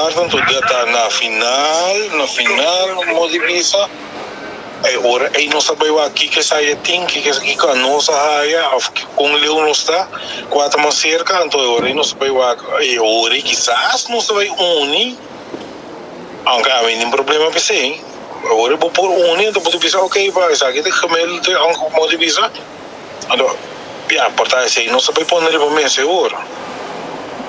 Anto ta na final, na final mo di bisa, e ora ei nos ta bai wak kiko esaya tin, kiko kiko anos a haya of kon leu nos ta, kua ta mas serka, anto e ora ei nos ta bai wak, e ora ei kisas nos ta bai uni, aunke ami tin problema p'esei, e ora ei bo por uni anto bo ta bisa ok pa esaki ta gemiddelde aunke mo di bisa. Anto, ya, por ta esei nos ta bai pone riba mesa e ora.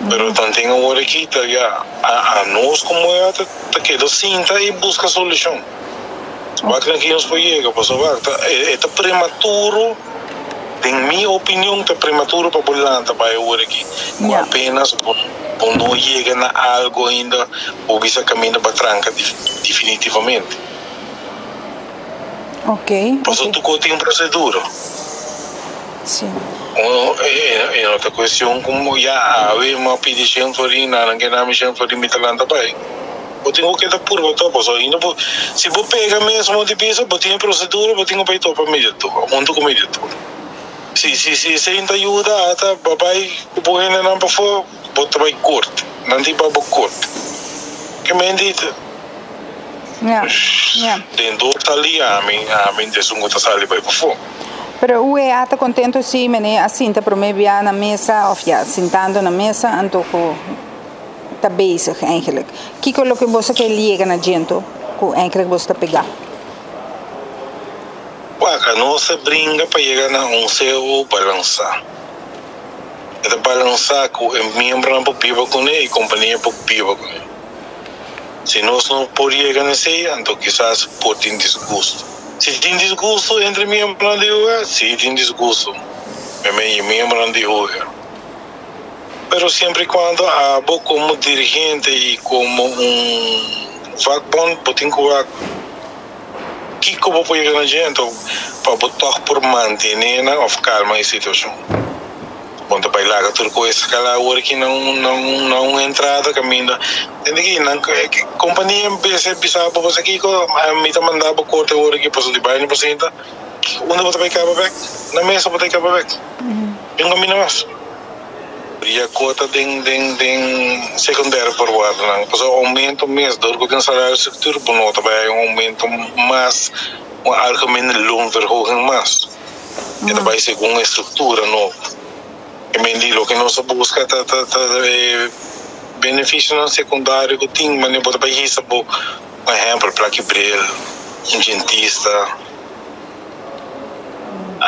Pero tanten awor aki ta ya a nos como ya ta keda sinta y busca solucion. Wak na ki nos por yega, pasobra wak ta e ta prematuro, den mi opinion ta prematuro pa bo lanta bai awor aki cu apenas bo no yega na algo ainda bo bisa caminda pa tranca definitivamente. Ok. Pasobra tur cos tin un procedura. Si. E no ta cuestion como ya awe mi a pidi shen florin, nan a keda mi shen florin mi ta lanta bay. Bo tin cu keda purba topa, pasobra ainda bo, si bo pega mesmo di bisa bo tin e procedura, bo tin cu bay topa mediator, hunto cu mediator. Si, si, si esey no ta yuda, ata bo bay cu bo hendenan pafo, bo ta bay corte, nan tin pa bo corte. Ke men di. Ja, ja. Den dor ta lia ami, ami ta esun ku ta sali bai pafó. Pero UEA ta contento si mene a sinta prome bia na mesa of ja, sintando na mesa anto ku ta bezig eigenlijk. Kiko loke boso ke liega na djento ku eigenlijk boso ta pega? Wak, nos ta bringa pa yega na un seo balansá. E ta balansá ku e miembronan por biba kuné i kompania por biba kuné. Si nos no por yega na esei, anto kisas por tin disgusto. Si tin disgusto entre miembronan di UEA? Si tin disgusto meimei e miembronan di UEA. Pero siempre y cuando abo como dirigente y como un vakbond bo tin cu wak kico bo por yega na dje anto pa bo tog por mantene nan of calma e situacion. Bon ta bai laga tur ku eskala awor aki na un na un na un entrada kaminda. Tende ki nan kompania bisa bisa bo pasobra kiko mi ta manda bo korte awor aki pasobra di bai no por sinta. Unda bo ta bai kaba bek? Na mesa bo ta kaba bek. Tin un kaminda mas. Bria kota den den den secundario voorwaardennan pasobra oumento mes dor ku tin salario struktuur bo no ta bai hay un oumento mas un algemene loonverhoging mas. E ta bai segun e struktura nobo. E men di loke nos a buska ta ta ta e benefisionan sekundario ku tin, manera bo ta bai hisa bo, un ehèmpel, plaki bril, un djentista,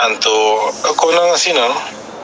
anto konan asina no.